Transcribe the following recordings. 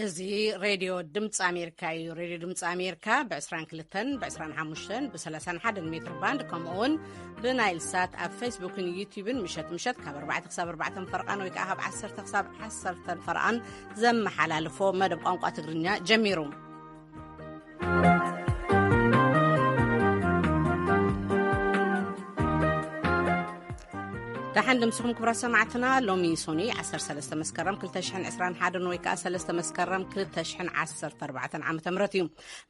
እዚ ሬድዮ ድምፂ ኣሜሪካ እዩ። ሬድዮ ድምፂ ኣሜሪካ ብ22፣ ብ25፣ ብ31 ሜትር ባንድ፣ ከምኡ እውን ብናይል ሳት ኣብ ፌስቡክን ዩቲዩብን ምሸት ምሸት ካብ ኣርባዕተ ክሳብ ኣርባዕተ ፈርቓን ወይ ከዓ ካብ ዓሰርተ ክሳብ ዓሰርተ ፈርቓን ዘመሓላልፎ መደብ ቋንቋ ትግርኛ ጀሚሩ። ደሓን ድምስኹም ክብራት ሰማዕትና። ሎሚ ሶኒ ዓሰርተ ሰለስተ መስከረም ክልተ ሽሕን ዕስራን ሓደን ወይ ከዓ ሰለስተ መስከረም ክልተ ሽሕን ዓሰርተ ኣርባዕተን ዓመተ ምህረት እዩ።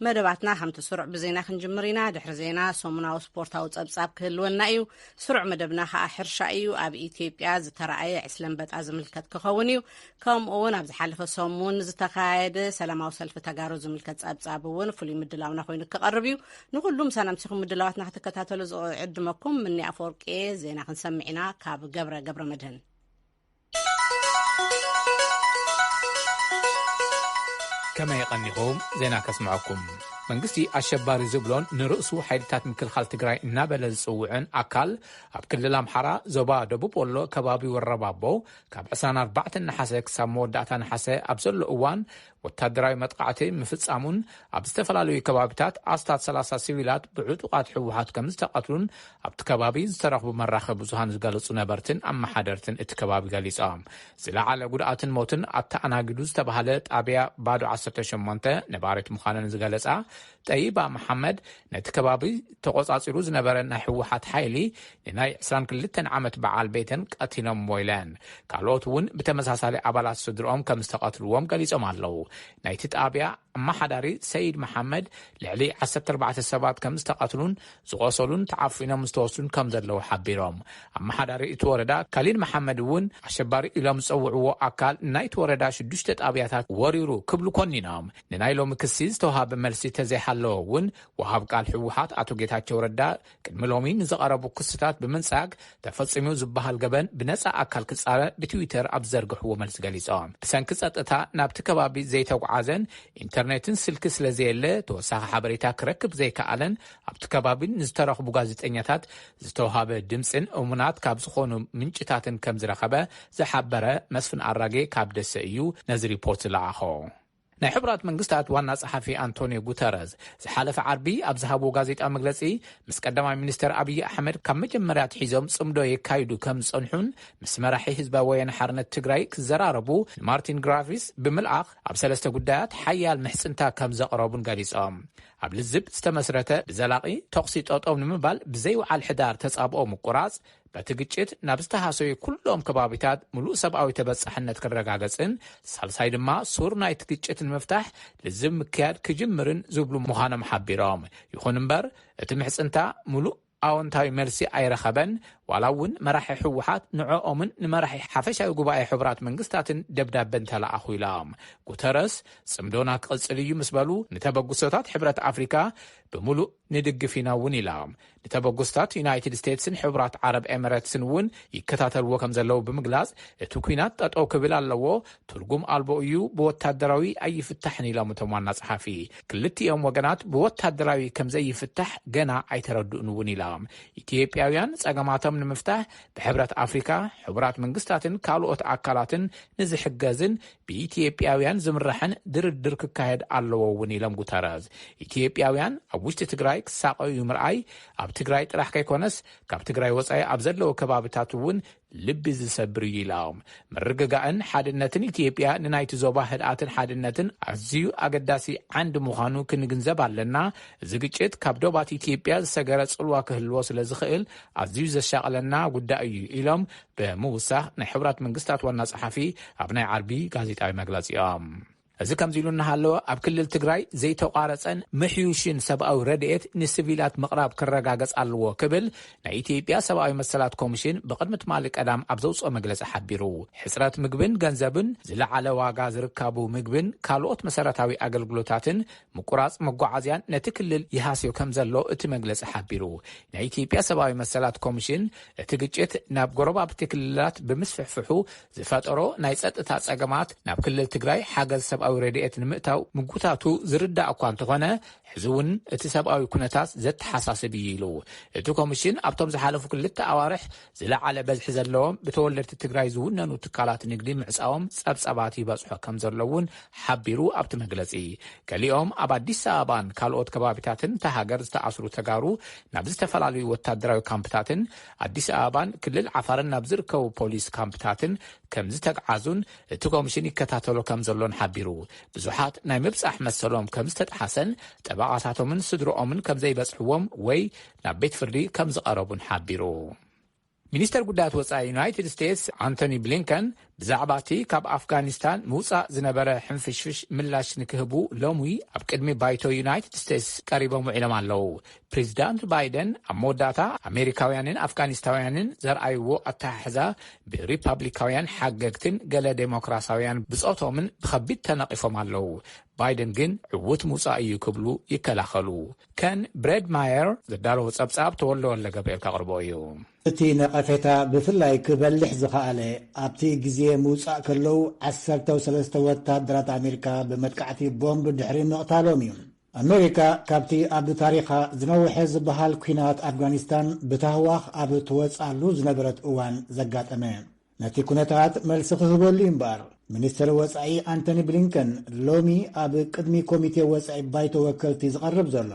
መደባትና ከምቲ ስሩዕ ብዜና ክንጅምር ኢና። ድሕሪ ዜና ሰሙናዊ ስፖርታዊ ጸብጻብ ክህልወና እዩ። ስሩዕ መደብና ከዓ ሕርሻ እዩ። ኣብ ኢትዮጵያ ዝተረኣየ ዕስለ ኣንበጣ ዝምልከት ክኸውን እዩ። ከምኡ እውን ኣብ ዝሓለፈ ሰሙን ዝተኻየደ ሰላማዊ ሰልፊ ተጋሩ ዝምልከት ጸብጻብ እውን ፍሉይ ምድላውና ኮይኑ ክቐርብ እዩ። ንኹሉ ምሳና ምሲኹም ምድላዋትና ክትከታተሉ ዝዕድመኩም ምኒ ኣፈወርቂ። ዜና ክንሰምዕ ኢና ካብ ገብረ ገብረ መድህን። ከመይ ቀኒኹም? ዜና ከስምዐኩም። መንግስቲ ኣሸባሪ ዝብሎን ንርእሱ ሓይልታት ምክልኻል ትግራይ እናበለ ዝጽውዕን ኣካል ኣብ ክልል ኣምሓራ ዞባ ደቡብ ወሎ ከባቢ ወረባቦ ካብ ዕስራን ኣርባዕተን ነሓሰ ክሳብ መወዳእታ ነሓሰ ኣብ ዘሎ እዋን ወታደራዊ መጥቃዕቲ ምፍጻሙን ኣብ ዝተፈላለዩ ከባቢታት ኣስታት ሰላሳ ሲቪላት ብዕጡቓት ህወሓት ከም ዝተቐትሉን ኣብቲ ከባቢ ዝተረኽቡ መራኸቢ ብዙሃን ዝገለጹ ነበርትን ኣመሓደርትን እቲ ከባቢ ገሊጾም። ዝለዓለ ጉድኣትን ሞትን ኣተኣናጊዱ ዝተባህለ ጣብያ ባዶ ዓሰርተ ሸሞንተ ነባሪት ምዃነን ዝገለጻ ጠይባ መሓመድ፣ ነቲ ከባቢ ተቖጻጺሩ ዝነበረ ናይ ህወሓት ሓይሊ ንናይ ዕስራን ክልተን ዓመት በዓል ቤተን ቀቲሎምዎ ኢለን። ካልኦት እውን ብተመሳሳሊ ኣባላት ስድርኦም ከም ዝተቐትልዎም ገሊጾም ኣለዉ። ናይቲ ጣብያ ኣመሓዳሪ ሰይድ መሓመድ፣ ልዕሊ ዓሰርተ ኣርባዕተ ሰባት ከም ዝተቐትሉን ዝቖሰሉን ተዓፊኖም ዝተወስዱን ከም ዘለዉ ሓቢሮም። ኣመሓዳሪ እቲ ወረዳ ካሊድ መሓመድ እውን ኣሸባሪ ኢሎም ዝጸውዕዎ ኣካል ናይቲ ወረዳ ሽዱሽተ ጣብያታት ወሪሩ ክብሉ ኮኒኖም። ንናይ ሎሚ ክሲ ዝተውሃበ መልሲ ተዘይሃለወ እውን ወሃብ ቃል ህወሓት ኣቶ ጌታቸው ረዳ ቅድሚ ሎሚ ንዝቐረቡ ክስታት ብምንጻግ ተፈጺሙ ዝበሃል ገበን ብነጻ ኣካል ክጻረ ብትዊተር ኣብ ዝዘርግሕዎ መልሲ ገሊጾም። ብሰንኪ ጸጥታ ናብቲ ከባቢ ዘይተጓዓዘን ኢንተርኔትን ስልኪ ስለ ዘየለ ተወሳኺ ሓበሬታ ክረክብ ዘይከኣለን ኣብቲ ከባቢ ንዝተረኽቡ ጋዜጠኛታት ዝተውሃበ ድምፅን እሙናት ካብ ዝኾኑ ምንጭታትን ከም ዝረኸበ ዝሓበረ መስፍን ኣራጌ ካብ ደሰ እዩ ነዚ ሪፖርት ዝለኣኾ። ናይ ሕቡራት መንግስታት ዋና ጸሓፊ ኣንቶኒዮ ጉተረዝ ዝሓለፈ ዓርቢ ኣብ ዝሃብዎ ጋዜጣ መግለጺ፣ ምስ ቀዳማይ ሚኒስተር ኣብይ ኣሕመድ ካብ መጀመርያ ኣትሒዞም ጽምዶ የካይዱ ከም ዝጸንሑን ምስ መራሒ ህዝባዊ ወያነ ሓርነት ትግራይ ክዘራረቡ ንማርቲን ግራፊስ ብምልኣኽ ኣብ ሰለስተ ጉዳያት ሓያል ምሕጽንታ ከም ዘቕረቡን ገሊጾም። ኣብ ልዝብ ዝተመስረተ ብዘላቒ ተኹሲ ጠጠው ንምባል ብዘይ ወዓል ሕዳር ተጻብኦ ምቁራጽ፣ በቲ ግጭት ናብ ዝተሃሰዩ ኩሎም ከባቢታት ምሉእ ሰብኣዊ ተበጻሕነት ክረጋገጽን ሳልሳይ ድማ ሱር ናይቲ ግጭት ንምፍታሕ ልዝብ ምክያድ ክጅምርን ዝብሉ ምዃኖም ሓቢሮም። ይኹን እምበር እቲ ምሕጽንታ ምሉእ ኣወንታዊ መልሲ ኣይረኸበን፣ ዋላ እውን መራሒ ህወሓት ንዕኦምን ንመራሒ ሓፈሻዊ ጉባኤ ሕቡራት መንግስታትን ደብዳበ እንተለኣኹ ኢሎም። ጉተረስ ጽምዶና ክቕጽል እዩ ምስ በሉ፣ ንተበግሶታት ሕብረት ኣፍሪካ ብምሉእ ንድግፍ ኢና እውን ኢሎም። ንተበግሶታት ዩናይትድ ስቴትስን ሕቡራት ዓረብ ኤምሬትስን እውን ይከታተልዎ ከም ዘለዉ ብምግላጽ፣ እቲ ኲናት ጠጠው ክብል ኣለዎ፣ ትርጉም ኣልቦ እዩ፣ ብወታደራዊ ኣይፍታሕን ኢሎም እቶም ዋና ጸሓፊ። ክልቲኦም ወገናት ብወታደራዊ ከም ዘይፍታሕ ገና ኣይተረድኡን እውን ኢሎም። ኢትዮጵያውያን ጸገማቶም ንምፍታሕ ብሕብረት ኣፍሪካ፣ ሕቡራት መንግስታትን ካልኦት ኣካላትን ንዝሕገዝን ብኢትዮጵያውያን ዝምራሕን ድርድር ክካየድ ኣለዎ እውን ኢሎም ጉተረዝ። ኢትዮጵያውያን ኣብ ውሽጢ ትግራይ ክሳቐዩ ምርኣይ ኣብ ትግራይ ጥራሕ ከይኮነስ ካብ ትግራይ ወፃኢ ኣብ ዘለዉ ከባብታት እውን ልቢ ዝሰብር እዩ ኢሎም። ምርግጋእን ሓድነትን ኢትዮጵያ ንናይቲ ዞባ ህድኣትን ሓድነትን ኣዝዩ ኣገዳሲ ዓንዲ ምዃኑ ክንግንዘብ ኣለና። እዚ ግጭት ካብ ዶባት ኢትዮጵያ ዝሰገረ ጽልዋ ክህልዎ ስለ ዝኽእል ኣዝዩ ዘሻቕለና ጉዳይ እዩ ኢሎም ብምውሳኽ ናይ ሕቡራት መንግስታት ዋና ጸሓፊ ኣብ ናይ ዓርቢ ጋዜጣዊ መግለጺኦም። እዚ ከምዚ ኢሉ እናሃለወ፣ ኣብ ክልል ትግራይ ዘይተቋረጸን ምሕዩሽን ሰብኣዊ ረድኤት ንሲቪላት ምቕራብ ክረጋገጽ ኣለዎ ክብል ናይ ኢትዮጵያ ሰብኣዊ መሰላት ኮሚሽን ብቕድሚ ትማሊ ቀዳም ኣብ ዘውፅኦ መግለጺ ሓቢሩ። ሕጽረት ምግብን ገንዘብን፣ ዝለዓለ ዋጋ ዝርካቡ ምግብን ካልኦት መሰረታዊ ኣገልግሎታትን ምቁራጽ መጓዓዝያን ነቲ ክልል ይሃስዮ ከም ዘሎ እቲ መግለጺ ሓቢሩ። ናይ ኢትዮጵያ ሰብኣዊ መሰላት ኮሚሽን እቲ ግጭት ናብ ጎረባብቲ ክልላት ብምስፍሕፍሑ ዝፈጠሮ ናይ ጸጥታ ጸገማት ናብ ክልል ትግራይ ሓገዝ ሰብኣዊ ረድኤት ንምእታው ምጉታቱ ዝርዳእ እኳ እንተኾነ፣ ሕዚ እውን እቲ ሰብኣዊ ኩነታት ዘተሓሳስብ እዩ ኢሉ። እቲ ኮሚሽን ኣብቶም ዝሓለፉ ክልተ ኣዋርሕ ዝለዓለ በዝሒ ዘለዎም ብተወለድቲ ትግራይ ዝውነኑ ትካላት ንግዲ ምዕጻዎም ጸብጸባት ይበጽሖ ከም ዘሎ እውን ሓቢሩ ኣብቲ መግለጺ። ገሊኦም ኣብ ኣዲስ ኣበባን ካልኦት ከባቢታትን እታ ሃገር ዝተኣስሩ ተጋሩ ናብ ዝተፈላለዩ ወታደራዊ ካምፕታትን ኣዲስ ኣበባን ክልል ዓፋርን ናብ ዝርከቡ ፖሊስ ካምፕታትን ከም ዝተግዓዙን እቲ ኮሚሽን ይከታተሎ ከም ዘሎን ሓቢሩ። ብዙሓት ናይ ምብጻሕ መሰሎም ከም ዝተጥሓሰን ጠበቓታቶምን ስድርኦምን ከም ዘይበጽሕዎም ወይ ናብ ቤት ፍርዲ ከም ዝቐረቡን ሓቢሩ። ሚኒስተር ጉዳያት ወጻኢ ዩናይትድ ስቴትስ ኣንቶኒ ብሊንከን ብዛዕባ እቲ ካብ ኣፍጋኒስታን ምውጻእ ዝነበረ ሕንፍሽፍሽ ምላሽ ንክህቡ ሎሚ ኣብ ቅድሚ ባይቶ ዩናይትድ ስቴትስ ቀሪቦም ውዒሎም ኣለዉ። ፕሬዚዳንት ባይደን ኣብ መወዳእታ ኣሜሪካውያንን ኣፍጋኒስታውያንን ዘርኣይዎ ኣተሓሕዛ ብሪፓብሊካውያን ሓገግትን ገለ ዴሞክራሳውያን ብጾቶምን ብኸቢድ ተነቒፎም ኣለዉ። ባይደን ግን ዕዉት ምውጻእ እዩ ክብሉ ይከላኸሉ። ከን ብሬድ ማየር ዘዳለዎ ጸብጻብ ተወልደ ወልደ ገብርኤል ከቕርቦ እዩ። እቲ ነቐፌታ ብፍላይ ክበልሕ ዝኸኣለ፣ ኣብቲ ግዜ ምውጻእ ከለዉ ዓሰርተ ሰለስተ ወታደራት ኣሜሪካ ብመጥቃዕቲ ቦምብ ድሕሪ ምቕታሎም እዩ። ኣሜሪካ ካብቲ ኣብ ታሪኻ ዝነውሐ ዝበሃል ኲናት ኣፍጋኒስታን ብታህዋኽ ኣብ ትወጻሉ ዝነበረት እዋን ዘጋጠመ። ነቲ ኩነታት መልሲ ክህበሉ እዩ እምበኣር፣ ሚኒስትር ወጻኢ ኣንቶኒ ብሊንከን ሎሚ ኣብ ቅድሚ ኮሚቴ ወጻኢ ባይቶ ወከልቲ ዝቐርብ ዘሎ።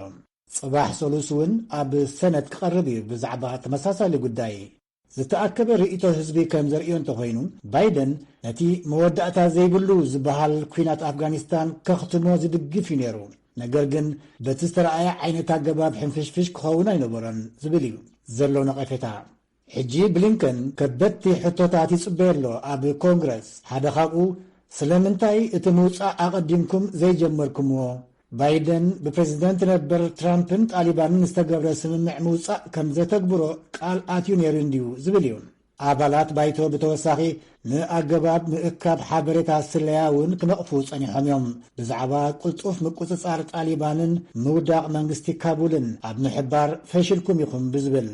ጽባሕ ሰሉስ እውን ኣብ ሰነት ክቐርብ እዩ ብዛዕባ ተመሳሳሊ ጉዳይ። ዝተኣከበ ርእይቶ ህዝቢ ከም ዘርእዮ እንተኾይኑ፣ ባይደን ነቲ መወዳእታ ዘይብሉ ዝበሃል ኲናት ኣፍጋኒስታን ከኽትሞ ዝድግፍ እዩ ነይሩ። ነገር ግን በቲ ዝተረኣየ ዓይነት ኣገባብ ሕንፍሽፍሽ ክኸውን ኣይነበሮን ዝብል እዩ ዘሎ ነቐፌታ። ሕጂ ብሊንከን ከበድቲ ሕቶታት ይጽበዮ ኣሎ ኣብ ኮንግረስ። ሓደ ካብኡ፣ ስለምንታይ እቲ ምውጻእ ኣቐዲምኩም ዘይጀመርኩምዎ? ባይደን ብፕሬዚደንት ነበር ትራምፕን ጣሊባንን ዝተገብረ ስምምዕ ምውጻእ ከም ዘተግብሮ ቃል ኣትዩ ነይሩ እንድዩ ዝብል እዩ። ኣባላት ባይቶ ብተወሳኺ ንኣገባብ ምእካብ ሓበሬታ ስለያ እውን ክነቕፉ ጸኒሖም እዮም። ብዛዕባ ቅልጡፍ ምቁጽጻር ጣሊባንን ምውዳቕ መንግስቲ ካቡልን ኣብ ምሕባር ፈሽልኩም ኢኹም ብዝብል።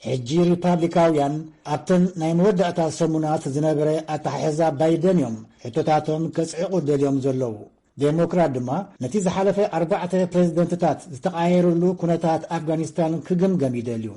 ሕጂ ሪፓብሊካውያን ኣብተን ናይ መወዳእታ ሰሙናት ዝነበረ ኣተሓሕዛ ባይደን እዮም ሕቶታቶም ከጽዕቑ ደልዮም ዘለዉ። ዴሞክራት ድማ ነቲ ዝሓለፈ ኣርባዕተ ፕሬዚደንትታት ዝተቐያየሩሉ ኩነታት ኣፍጋኒስታን ክግምገም ይደልዩ።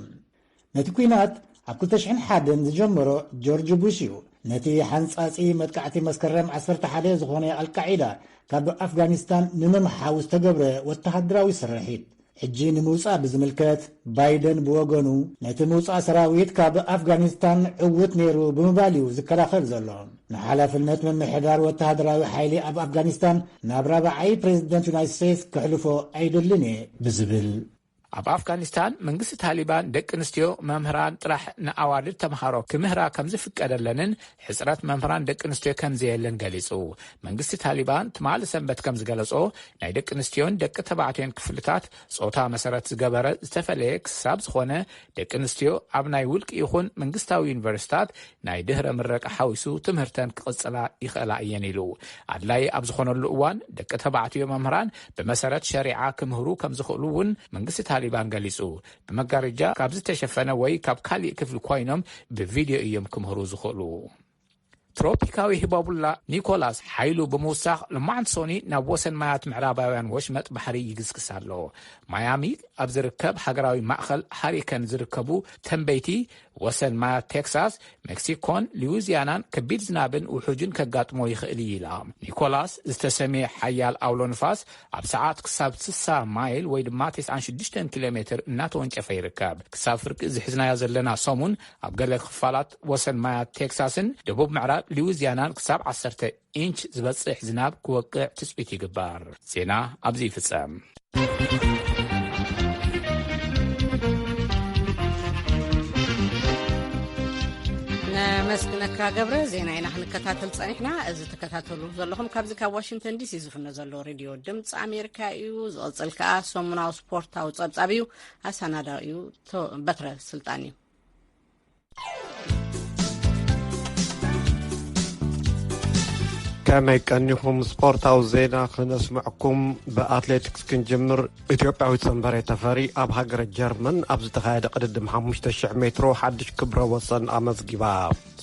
ነቲ ኲናት ኣብ ክልተ ሽሕን ሓደን ዝጀመሮ ጆርጅ ቡሽ እዩ። ነቲ ሓንጻጺ መጥቃዕቲ መስከረም ዓሰርተ ሓደ ዝኾነ ኣልቃዒዳ ካብ ኣፍጋኒስታን ንምምሓው ዝተገብረ ወተሃደራዊ ስርሒት። ሕጂ ንምውጻእ ብዝምልከት፣ ባይደን ብወገኑ ነቲ ምውጻእ ሰራዊት ካብ ኣፍጋኒስታን ዕዉት ነይሩ ብምባል እዩ ዝከላኸል ዘሎ። ንሓላፍነት ምምሕዳር ወተሃደራዊ ሓይሊ ኣብ ኣፍጋኒስታን ናብ ራብዓይ ፕሬዚደንት ዩናይትድ ስቴትስ ክሕልፎ ኣይደልን እየ ብዝብል። ኣብ ኣፍጋኒስታን መንግስቲ ታሊባን ደቂ ኣንስትዮ መምህራን ጥራሕ ንኣዋልድ ተምሃሮ ክምህራ ከም ዝፍቀደለንን ሕጽረት መምህራን ደቂ ኣንስትዮ ከም ዘየለን ገሊጹ። መንግስቲ ታሊባን ትማሊ ሰንበት ከም ዝገለጾ፣ ናይ ደቂ ኣንስትዮን ደቂ ተባዕትዮን ክፍልታት ጾታ መሰረት ዝገበረ ዝተፈለየ ክሳብ ዝኾነ፣ ደቂ ኣንስትዮ ኣብ ናይ ውልቂ ይኹን መንግስታዊ ዩኒቨርሲታት ናይ ድህረ ምረቃ ሓዊሱ ትምህርተን ክቕጽላ ይኽእላ እየን ኢሉ። ኣድላይ ኣብ ዝኾነሉ እዋን፣ ደቂ ተባዕትዮ መምህራን ብመሰረት ሸሪዓ ክምህሩ ከም ዝኽእሉ እውን መንግስቲ ታሊባን ገሊጹ። ብመጋረጃ ካብ ዝተሸፈነ ወይ ካብ ካሊእ ክፍሊ ኮይኖም ብቪድዮ እዮም ክምህሩ ዝኽእሉ። ትሮፒካዊ ህባቡላ ኒኮላስ ሓይሉ ብምውሳኽ፣ ሎማዕንቲ ሶኒ ናብ ወሰን ማያት ምዕራባውያን ወሽመጥ ባሕሪ ይግስግስ ኣሎ። ማያሚ ኣብ ዝርከብ ሃገራዊ ማእኸል ሃሪከን ዝርከቡ ተንበይቲ፣ ወሰን ማያት ቴክሳስ፣ ሜክሲኮን ሉዊዚያናን ከቢድ ዝናብን ውሑጅን ከጋጥሞ ይኽእል እዩ ኢላ። ኒኮላስ ዝተሰምየ ሓያል ኣውሎ ንፋስ ኣብ ሰዓት ክሳብ ስሳ ማይል ወይ ድማ ተስዓን ሽዱሽተን ኪሎ ሜትር እናተወንጨፈ ይርከብ። ክሳብ ፍርቂ እዚ ሒዝናዮ ዘለና ሰሙን ኣብ ገለ ክፋላት ወሰን ማያት ቴክሳስን ደቡብ ምዕራብ ሉዊዚያናን ክሳብ ዓሰርተ ኢንች ዝበጽሕ ዝናብ ክወቅዕ ትጽቢት ይግበር። ዜና ኣብዚ ይፍጸም። ኣመስግነካ ገብረ። ዜና ኢና ክንከታተል ጸኒሕና። እዚ ትከታተሉ ዘለኹም ካብዚ ካብ ዋሽንግተን ዲሲ ዝፍኖ ዘሎ ሬድዮ ድምፂ ኣሜሪካ እዩ። ዝቕጽል ከኣ ሰሙናዊ ስፖርታዊ ጸብጻብ እዩ። ኣሰናዳኢኡ ቶ-፣ በትረ ስልጣን እዩ። ከመይ ቀኒኹም? ስፖርታዊ ዜና ክነስምዕኩም። ብኣትሌቲክስ ክንጅምር። ኢትዮጵያዊት ሰንበሬ ተፈሪ ኣብ ሃገረ ጀርመን ኣብ ዝተኻየደ ቅድድም ሓሙሽተ ሽሕ ሜትሮ ሓድሽ ክብረ ወሰን ኣመዝጊባ።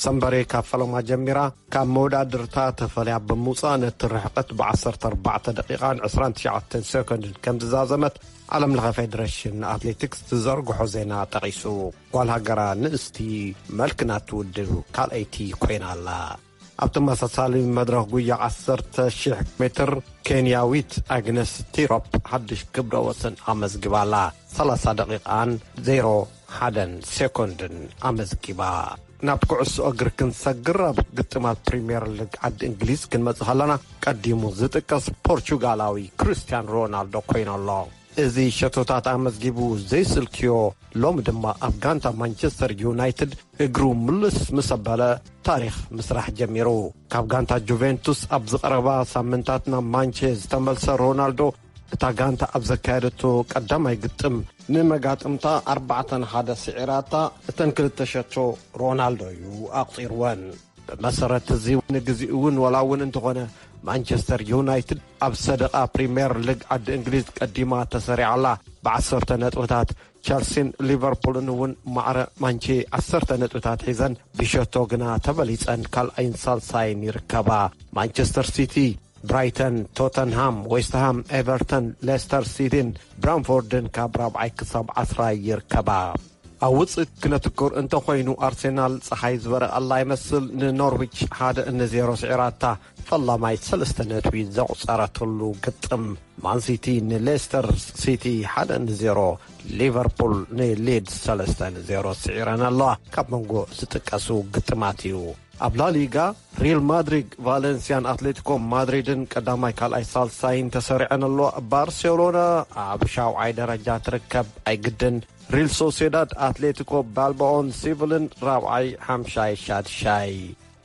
ሰንበሬ ካብ ፈለማ ጀሚራ ካብ መወዳድርታ ተፈልያ ብምውፃእ ነቲ ርሕቀት ብ ዓሰርተ ኣርባዕተ ደቂቓን ዕስራን ትሽዓተን ሴኮንድን ከም ዝዛዘመት ዓለም ለኸ ፌዴሬሽን ኣትሌቲክስ ዝዘርግሖ ዜና ጠቒሱ። ጓል ሃገራ ንእስቲ መልክና ትውድብ ካልኣይቲ ኮይና ኣላ። ኣብ ተመሳሳሊ መድረኽ ጉያ ዓሰርተ ሽሕ ሜትር ኬንያዊት ኣግነስ ቲሮፕ ሓድሽ ክብረ ወሰን ኣመዝጊባ ኣላ። ሰላሳ ደቂቓን ዜሮ ሓደን ሴኮንድን ኣመዝጊባ። ናብ ኩዕሶ እግሪ ክንሰግር ኣብ ግጥማት ፕሪምየር ሊግ ዓዲ እንግሊዝ ክንመጽእ ከለና ቀዲሙ ዝጥቀስ ፖርቹጋላዊ ክርስቲያን ሮናልዶ ኮይኑ ኣሎ። እዚ ሸቶታት ኣመዝጊቡ ዘይስልክዮ ሎሚ ድማ ኣብ ጋንታ ማንቸስተር ዩናይትድ እግሩ ምልስ ምስ ኣበለ ታሪኽ ምስራሕ ጀሚሩ። ካብ ጋንታ ጁቬንቱስ ኣብ ዝቐረባ ሳምንታት ናብ ማንቸ ዝተመልሰ ሮናልዶ እታ ጋንታ ኣብ ዘካየደቶ ቀዳማይ ግጥም ንመጋጥምታ ኣርባዕተ ንሓደ ስዒራታ። እተን ክልተ ሸቶ ሮናልዶ እዩ ኣቑፂርወን። ብመሰረት እዚ ንግዚኡ እውን ወላ እውን እንተኾነ ማንቸስተር ዩናይትድ ኣብ ሰደቓ ፕሪምየር ሊግ ዓዲ እንግሊዝ ቀዲማ ተሰሪዓ ኣላ። ብዓሰርተ ነጥብታት ቸልሲን ሊቨርፑልን እውን ማዕረ ማንቼ ዓሰርተ ነጥብታት ሒዘን ብሸቶ ግና ተበሊፀን ካልኣይን ሳልሳይን ይርከባ። ማንቸስተር ሲቲ፣ ብራይተን፣ ቶተንሃም፣ ዌስትሃም፣ ኤቨርተን፣ ሌስተር ሲቲን ብራንፎርድን ካብ ራብዓይ ክሳብ ዓስራይ ይርከባ። ኣብ ውፅኢት ክነትኩር እንተኾይኑ ኣርሴናል ፀሓይ ዝበረቐላ ይመስል። ንኖርዊች ሓደ ንዜሮ ስዒራታ። ፈላማይ ሰለስተ ነጥቢ ዘቑፀረትሉ ግጥም ማንሲቲ ንሌስተር ሲቲ ሓደ ንዜሮ፣ ሊቨርፑል ንሊድስ ሰለስተ ንዜሮ ስዒረን ኣለዋ። ካብ መንጎ ዝጥቀሱ ግጥማት እዩ። ኣብ ላሊጋ ሪል ማድሪድ ቫለንሲያን ኣትሌቲኮ ማድሪድን ቀዳማይ ካልኣይ ሳልሳይን ተሰሪዐን ኣለዋ። ባርሴሎና ኣብ ሻውዓይ ደረጃ ትርከብ። ኣይግድን። ሪል ሶሴዳድ ኣትሌቲኮ ባልባኦን ሲቪልን ራብዓይ ሓምሻይ ሻድሻይ።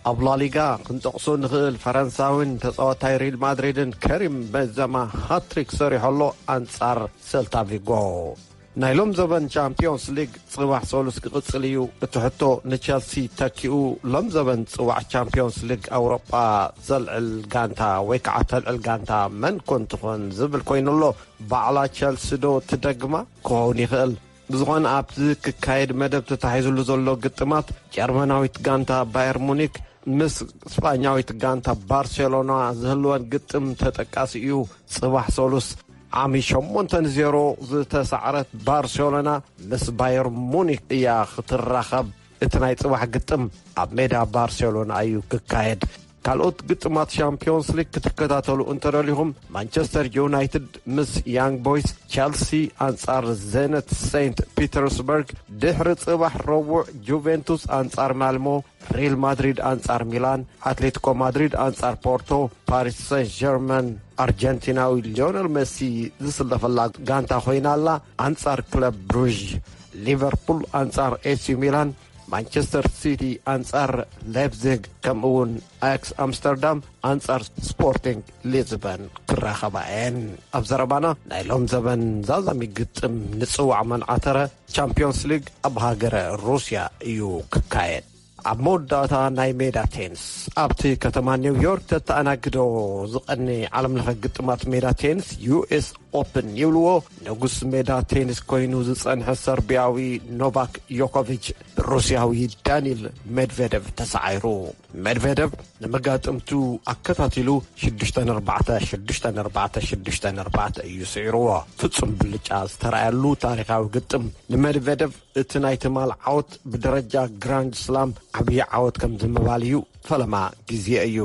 ኣብ ላሊጋ ክንጠቕሶ ንኽእል ፈረንሳዊን ተጻዋታይ ሪል ማድሪድን ከሪም ቤንዘማ ሃትሪክ ሰሪሖ ኣሎ ኣንጻር ሴልታ ቪጎ። ናይ ሎም ዘበን ቻምፒዮንስ ሊግ ጽባሕ ሰሉስ ክቕጽል እዩ። እቲ ሕቶ ንቸልሲ ተኪኡ ሎም ዘበን ጽዋዕ ቻምፒዮንስ ሊግ ኣውሮጳ ዘልዕል ጋንታ ወይ ከዓ ተልዕል ጋንታ መን ኮን ትኾን ዝብል ኮይኑ ኣሎ። ባዕላ ቸልሲ ዶ ትደግማ ክኸውን ይኽእል። ብዝኾነ ኣብቲ ክካየድ መደብ ተታሒዙሉ ዘሎ ግጥማት ጀርመናዊት ጋንታ ባየር ሙኒክ ምስ ስጳኛዊት ጋንታ ባርሴሎና ዝህልወን ግጥም ተጠቃሲ እዩ። ጽባሕ ሰሉስ ዓሚ ሸሞንተ ንዜሮ ዝተሳዕረት ባርሴሎና ምስ ባየር ሙኒክ እያ ክትራኸብ። እቲ ናይ ጽባሕ ግጥም ኣብ ሜዳ ባርሴሎና እዩ ክካየድ። ካልኦት ግጥማት ሻምፒዮንስ ሊግ ክትከታተሉ እንተደሊኹም ማንቸስተር ዩናይትድ ምስ ያንግ ቦይስ፣ ቸልሲ ኣንጻር ዜነት ሴንት ፒተርስበርግ፣ ድሕሪ ጽባሕ ረቡዕ ጁቬንቱስ ኣንጻር ማልሞ፣ ሪል ማድሪድ ኣንጻር ሚላን፣ ኣትሌቲኮ ማድሪድ ኣንጻር ፖርቶ፣ ፓሪስ ሰን ጀርመን ኣርጀንቲናዊ ሊዮነል ሜሲ ዝስለፈላ ጋንታ ኮይና ኣላ ኣንጻር ክለብ ብሩዥ፣ ሊቨርፑል ኣንጻር ኤሲ ሚላን፣ ማንቸስተር ሲቲ ኣንጻር ላይፕዚግ ከምኡ እውን ኣያክስ ኣምስተርዳም ኣንጻር ስፖርቲንግ ሊዝበን ክራኸባ እየን። ኣብ ዘረባና ናይ ሎም ዘበን ዛዛሚ ግጥም ንጽዋዕ መንዓተረ ቻምፒዮንስ ሊግ ኣብ ሃገረ ሩስያ እዩ ክካየድ። ኣብ መወዳእታ ናይ ሜዳ ቴንስ ኣብቲ ከተማ ኒውዮርክ ተተኣናግዶ ዝቐኒ ዓለምለኸ ግጥማት ሜዳ ቴንስ ዩኤስ ኦፕን ይብልዎ ንጉስ ሜዳ ቴንስ ኮይኑ ዝጸንሐ ሰርቢያዊ ኖቫክ ዮኮቪች ብሩስያዊ ዳኒል ሜድቬደቭ ተሳዒሩ። ሜድቬደቭ ንመጋጥምቱ ኣከታቲሉ ሽዱሽተ ነጥቢ ኣርባዕተ፣ ሽዱሽተ ነጥቢ ኣርባዕተ፣ ሽዱሽተ ነጥቢ ኣርባዕተ እዩ ስዒርዎ። ፍጹም ብልጫ ዝተራእየሉ ታሪኻዊ ግጥም ንሜድቬደቭ እቲ ናይ ትማል ዓወት ብደረጃ ግራንድ ስላም ዓብዪ ዓወት ከም ዝምባል እዩ። ፈለማ ግዜ እዩ።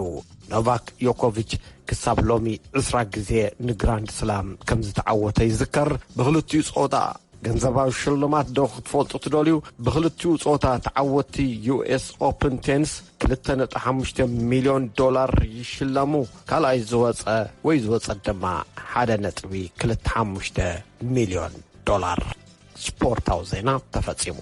ኖቫክ ዮኮቪች ክሳብ ሎሚ ዕስራ ግዜ ንግራንድ ስላም ከም ዝተዓወተ ይዝከር። ብክልቲኡ ጾታ ገንዘባዊ ሽልማት ዶ ክትፈልጡ ትደልዩ? ብክልቲኡ ጾታ ተዓወትቲ ዩ ኤስ ኦፕን ቴንስ ክልተ ነጥቢ ሓሙሽተ ሚልዮን ዶላር ይሽለሙ። ካልኣይ ዝወጸ ወይ ዝወጸት ድማ ሓደ ነጥቢ ክልተ ሓሙሽተ ሚልዮን ዶላር። ስፖርታዊ ዜና ተፈጺሙ።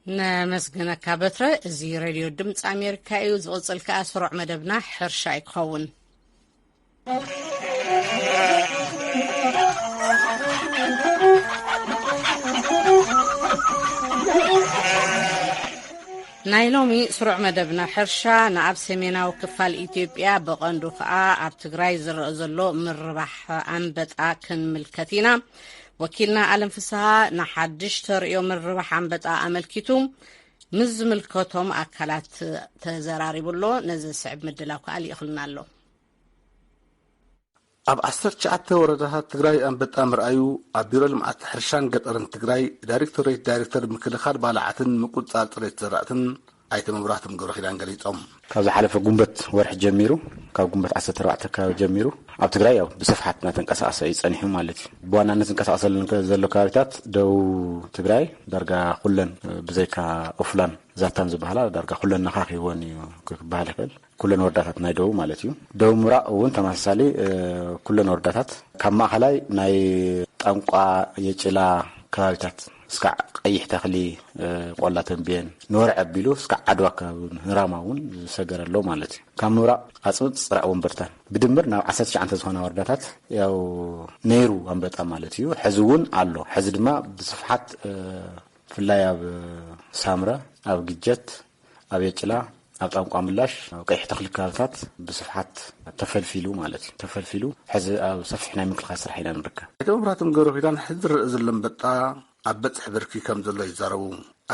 ነመስግነካ በትረ። እዚ ሬድዮ ድምፂ ኣሜሪካ እዩ። ዝቕፅል ከኣ ስሩዕ መደብና ሕርሻ እዩ ክኸውን። ናይ ሎሚ ስሩዕ መደብና ሕርሻ ንኣብ ሰሜናዊ ክፋል ኢትዮጵያ፣ ብቐንዱ ከኣ ኣብ ትግራይ ዝረአ ዘሎ ምርባሕ ኣንበጣ ክንምልከት ኢና። ወኪልና ኣለም ፍስሃ ንሓድሽ ተርእዮ ምርባሕ ኣንበጣ ኣመልኪቱ ምስ ዝምልከቶም ኣካላት ተዘራሪቡ ኣሎ። ነዚ ዝስዕብ ምድላው ከኣ ልኢኽልና ኣሎ። ኣብ ዓሰርተ ትሽዓተ ወረዳታት ትግራይ ኣንበጣ ምርኣዩ ኣብ ቢሮ ልምዓት ሕርሻን ገጠርን ትግራይ ዳይሬክቶሬት ዳይሬክተር ምክልኻል ባልዓትን ምቁፅፃር ፅሬት ዘራእትን ኣይተ መብራህቶም ገብረ ኪዳን ገሊፆም። ካብ ዝሓለፈ ጉንበት ወርሒ ጀሚሩ፣ ካብ ጉንበት ዓሰርተ ኣርባዕተ ከባቢ ጀሚሩ ኣብ ትግራይ ያው ብስፍሓት እናተንቀሳቐሰ እዩ ጸኒሑ ማለት እዩ። ብዋናነት ዝንቀሳቐሰሉ ከ-፣ ዘሎ ከባቢታት ደቡብ ትግራይ ዳርጋ ኩለን፣ ብዘይካ ኦፍላን ዛታን ዝበሃላ ዳርጋ ኩለን ነኻኺወን እዩ ክበሃል ይኽእል። ኩለን ወረዳታት ናይ ደቡብ ማለት እዩ። ደቡብ ምብራቕ እውን ተመሳሳሊ፣ እ፣ ኩለን ወረዳታት ካብ ማእኸላይ ናይ ጣንቋ የጭላ ከባቢታት እስካዕ ቀይሕ ተኽሊ፣ እ፣ ቆላ ተንቤን ንወርዒ ኣቢሉ እስካዕ ዓድዋ ከባቢ ንራማ እውን ዝሰገረ ኣሎ ማለት እዩ። ካብ ምብራቕ ኣፅብጥ፣ ፅራዕ፣ ወንበርታን ብድምር ናብ ዓሰርተ ትሽዓተ ዝኾና ወረዳታት ያው ነይሩ ኣንበጣ ማለት እዩ። ሕዚ እውን ኣሎ። ሕዚ ድማ ብስፍሓት፣ እ፣ ብፍላይ ኣብ ሳምረ፣ ኣብ ግጀት፣ ኣብ የጭላ፣ ኣብ ጣንቋ ምላሽ፣ ኣብ ቀይሕ ተኽሊ ከባቢታት ብስፍሓት ተፈልፊሉ ማለት እዩ። ተፈልፊሉ ሕዚ ኣብ ሰፊሕ ናይ ምክልኻል ስራሕ ኢና ንርከብ። ኣይተ መብራህቶም ገብረ ኪዳን ሕዚ ዝረአ ዘሎ ኣንበጣ ኣብ በፅሒ ብርኪ ከም ዘሎ ይዛረቡ።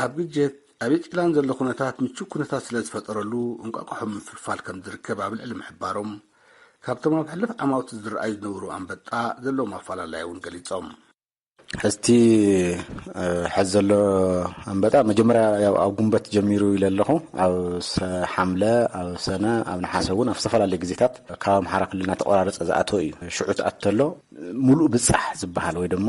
ኣብ ግጀት፣ ኣብ የጭላን ዘሎ ኩነታት ምቹው ኩነታት ስለ ዝፈጠረሉ እንቋቋሖ ምፍልፋል ከም ዝርከብ ኣብ ልዕሊ ምሕባሮም፣ ካብቶም ኣብ ሕሉፍ ዓማውቲ ዝረኣዩ ዝነበሩ ኣንበጣ ዘለዎም ኣፈላላይ እውን ገሊጾም። ሕዝቲ፣ እ፣ ሕዚ ዘሎ ኣንበጣ መጀመርያ ያው ኣብ ጉንበት ጀሚሩ ኢለ ኣለኹ። ኣብ ሰ-፣ ሓምለ፣ ኣብ ሰነ፣ ኣብ ነሓሰ እውን ኣብ ዝተፈላለዩ ግዜታት ካብ ኣምሓራ ክልል እናተቆራረጸ ዝኣተወ እዩ። ሽዑ ትኣቱ ተሎ ሙሉእ ብጻሕ ዝበሃል ወይ ደሞ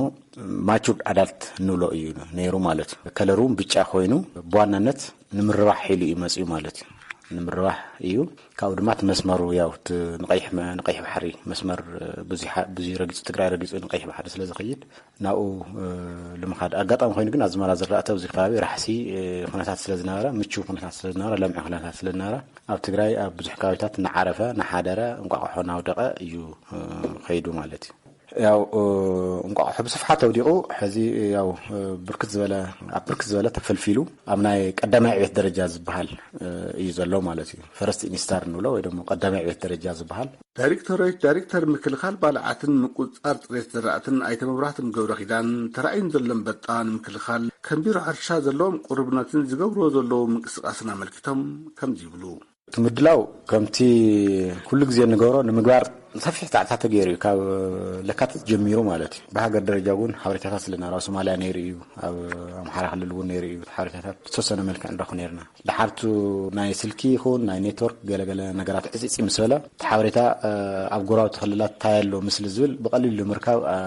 ማቹርድ ኣዳልት እንብሎ እዩ ነይሩ ማለት እዩ። ከለር እውን ብጫ ኮይኑ ብዋናነት ንምርባሕ ኢሉ እዩ መጺኡ ማለት እዩ። ንምርባሕ እዩ። ካብኡ ድማ እቲ መስመሩ ያው እቲ ንቀይሕ መ-፣ ንቀይሕ ባሕሪ መስመር፣ እ፣ ብዙይ ሓ-፣ ብዙይ ረጊጹ፣ ትግራይ ረጊጹ ንቀይሕ ባሕሪ ስለ ዝኸይድ ናብኡ፣ እ፣ ንምኻድ ኣጋጣሚ ኮይኑ ግን ኣዝመራ ዝራእቲ ኣብዚ ከባቢ ራሕሲ፣ እ፣ ኩነታት ስለ ዝነበረ፣ ምቹው ኩነታት ስለ ዝነበረ፣ ለምዒ ኩነታት ስለ ዝነበረ ኣብ ትግራይ ኣብ ብዙሕ ከባቢታት እናዓረፈ፣ እናሓደረ፣ እንቋቑሖ እናውደቐ እዩ፣ እ፣ ከይዱ ማለት እዩ። ያው፣ እ፣ እንቋቑሖ ብስፍሓት ኣውዲቑ፣ ሕዚ ያው፣ እ፣ ብርክት ዝበለ፣ ኣብ ብርክት ዝበለ ተፈልፊሉ ኣብ ናይ ቀዳማይ ዕቤት ደረጃ ዝበሃል፣ እ፣ እዩ ዘሎ ማለት እዩ። ፈረስት ኢንስታር እንብሎ ወይ ደሞ ቀዳማይ ዕቤት ደረጃ ዝበሃል። ዳይሬክቶሬት ዳይሬክተር ምክልኻል ባልዓትን ምቁፅፃር ፅሬት ዘራእትን ኣይተ መብራህቶም ገብረ ኪዳን፣ ተራእዩን ዘሎ ኣንበጣ ንምክልኻል ከም ቢሮ ሕርሻ ዘለዎም ቅሩብነትን ዝገብርዎ ዘለዉ ምንቅስቃስን ኣመልኪቶም ከምዚ ይብሉ። እቲ ምድላው ከምቲ ኩሉ ግዜ እንገብሮ ንምግባር ሰፊሕ ጻዕታ ተገይሩ እዩ። ካብ ለካቲት ጀሚሩ ማለት እዩ። ብሃገር ደረጃ እውን ሓበሬታታት ስለ ነይሩ፣ ኣብ ሶማልያ ነይሩ እዩ፣ ኣብ ኣምሓራ ክልል እውን ነይሩ እዩ። ሓበሬታታት ዝተወሰነ መልክዕ ንረኽብ ነይርና። ደሓርቱ ናይ ስልኪ ይኹን ናይ ኔትወርክ ገለገለ ነገራት ዕጽጽ ምስ በለ፣ እቲ ሓበሬታ፣ እ፣ ኣብ ጎረባብቲ ክልላት እንታይ ኣሎ ምስሊ ዝብል ብቐሊሉ ንምርካብ፣ እ፣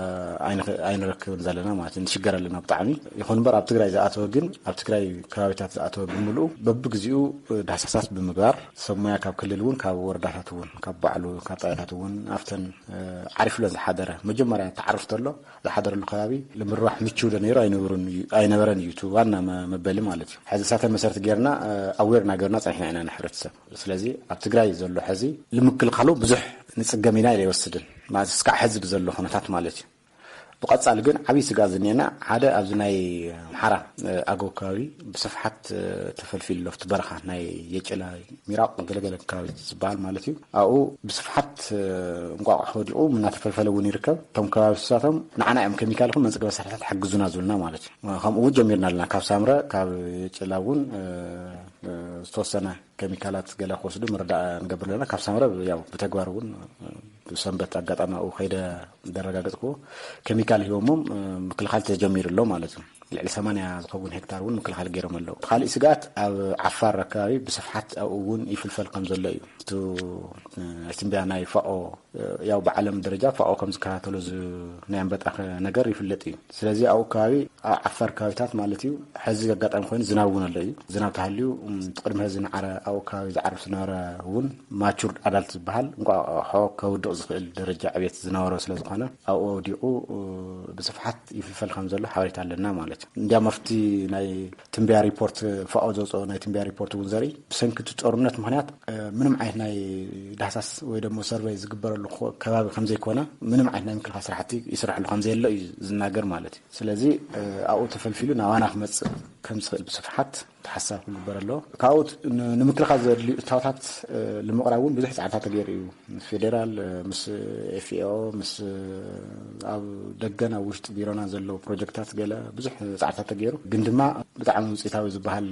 ኣይንኽ-፣ ኣይንረክብን ዘለና ማለት እዩ። ንሽገር ኣለና ብጣዕሚ። ይኹን እምበር ኣብ ትግራይ ዝኣተወ ግን፣ ኣብ ትግራይ ከባቢታት ዝኣተወ ብምልኡ በብግዚኡ ዳህሳሳት ብምግባር ሰብ ሞያ ካብ ክልል እውን ካብ ወረዳታት እውን ካብ ባዕሉ ካብ ጣብያታት እውን ኣብተን፣ እ፣ ዓሪፍለን ዝሓደረ መጀመርያ ተዓርፍ ተሎ ዝሓደረሉ ከባቢ ንምርባሕ ምችው ዶ ነይሩ ኣይነበሩን እዩ፣ ኣይነበረን እዩ እቲ ዋና መ-፣ መበሊ ማለት እዩ። ሕዚ እሳተ መሰረት ጌርና፣ እ፣ ኣዌር እናገርና ጸኒሕና ኢና ንሕብረተሰብ። ስለዚ ኣብ ትግራይ ዘሎ ሕዚ ንምክልኻሉ ብዙሕ ንጽገም ኢና ኢለ ይወስድን ማለት እስካዕ ሕዚ ብዘሎ ኩነታት ማለት እዩ። ብቐጻሊ ግን ዓብዪ ስግኣት ዝኒኤና ሓደ ኣብዚ ናይ ኣምሓራ፣ እ፣ ኣገው ከባቢ ብስፍሓት፣ እ፣ ተፈልፊሉ ኣሎ። ኣብቲ በረኻ ናይ የጭላ ሚራቕ ገለገለ ከባቢ ዝበሃል ማለት እዩ። ኣብኡ ብስፍሓት፣ እ፣ እንቋቑሖ ወዲቑ እናተፈልፈለ እውን ይርከብ። እቶም ከባቢ ንሳቶም ንዓና እዮም ኬሚካል ይኹን መጽገ መሳርሕታት ሓግዙና ዝብሉና ማለት እዩ። ከምኡ እውን ጀሚርና ኣለና። ካብ ሳምረ፣ ካብ የጭላ እውን፣ እ፣ እ፣ ዝተወሰነ ኬሚካላት ገለ ክወስዱ ምርዳእ ንገብር ኣለና። ካብ ሳምረ ያው ብተግባር እውን ብሰንበት ኣጋጣሚ ኣብኡ ከይደ ደረጋገጽክዎ ኬሚካል ሂቦሞም፣ እ፣ ምክልኻል ተጀሚሩ ኣሎ ማለት እዩ። ልዕሊ ሰማንያ ዝኸውን ሄክታር እውን ምክልኻል ገይሮም ኣለዉ። እቲ ካሊእ ስግኣት ኣብ ዓፋር ኣከባቢ ብስፍሓት ኣብኡ እውን ይፍልፈል ከም ዘሎ እዩ። እቲ፣ እ፣ ትንበያ ናይ ፋኦ፣ እ፣ ያው ብዓለም ደረጃ ፋኦ ከም ዝከታተሎ ዝ-፣ ናይ ኣንበጣ ከ-፣ ነገር ይፍለጥ እዩ። ስለዚ ኣብኡ ከባቢ ኣብ ዓፋር ከባቢታት ማለት እዩ። ሕዚ ኣጋጣሚ ኮይኑ ዝናብ እውን ኣሎ እዩ። ዝናብ ተሃልዩ፣ እም፣ እቲ ቅድሚ ሕዚ ዝነዓረ ኣብኡ ከባቢ ዝዓርፍ ዝነበረ እውን ማቹርድ ኣዳልት ዝበሃል እንቋቑሖ ከውድቕ ዝኽእል ደረጃ ዕቤት ዝነበሮ ስለ ዝኾነ ኣብኡ ወዲቑ፣ እ፣ ብስፍሓት ይፍልፈል ከም ዘሎ ሓበሬታ ኣለና ማለት እዩ። እንዲያም ኣብቲ ናይ ትንበያ ሪፖርት፣ ፋኦ ዘውፅኦ ናይ ትንበያ ሪፖርት እውን ዘርኢ፣ ብሰንኪ እቲ ጦርነት ምኽንያት ምንም ዓይነት ናይ ዳህሳስ ወይ ደግሞ ሰርቨይ ዝግበረሉ ከባቢ ከምዘይኮነ፣ ምንም ዓይነት ናይ ምክልኻል ስራሕቲ ይስራሕሉ ከምዘየሎ እዩ ዝናገር ማለት እዩ። ስለዚ ኣብኡ ተፈልፊሉ ናባና ክመፅእ ከም ዝኽእል ብስፍሓት ተሓሳብ ክግበር ኣለዎ። ካብኡ ንምክልኻል ዘድልዩ እታወታት ንምቕራብ እውን ብዙሕ ፃዕርታት ተገይሩ እዩ። ምስ ፌዴራል፣ ምስ ኤፍኤኦ፣ ምስ ኣብ ደገን ኣብ ውሽጢ ቢሮና ዘለዉ ፕሮጀክታት፣ ገለ ብዙሕ ፃዕርታት ተገይሩ፣ ግን ድማ ብጣዕሚ ውፅኢታዊ ዝበሃል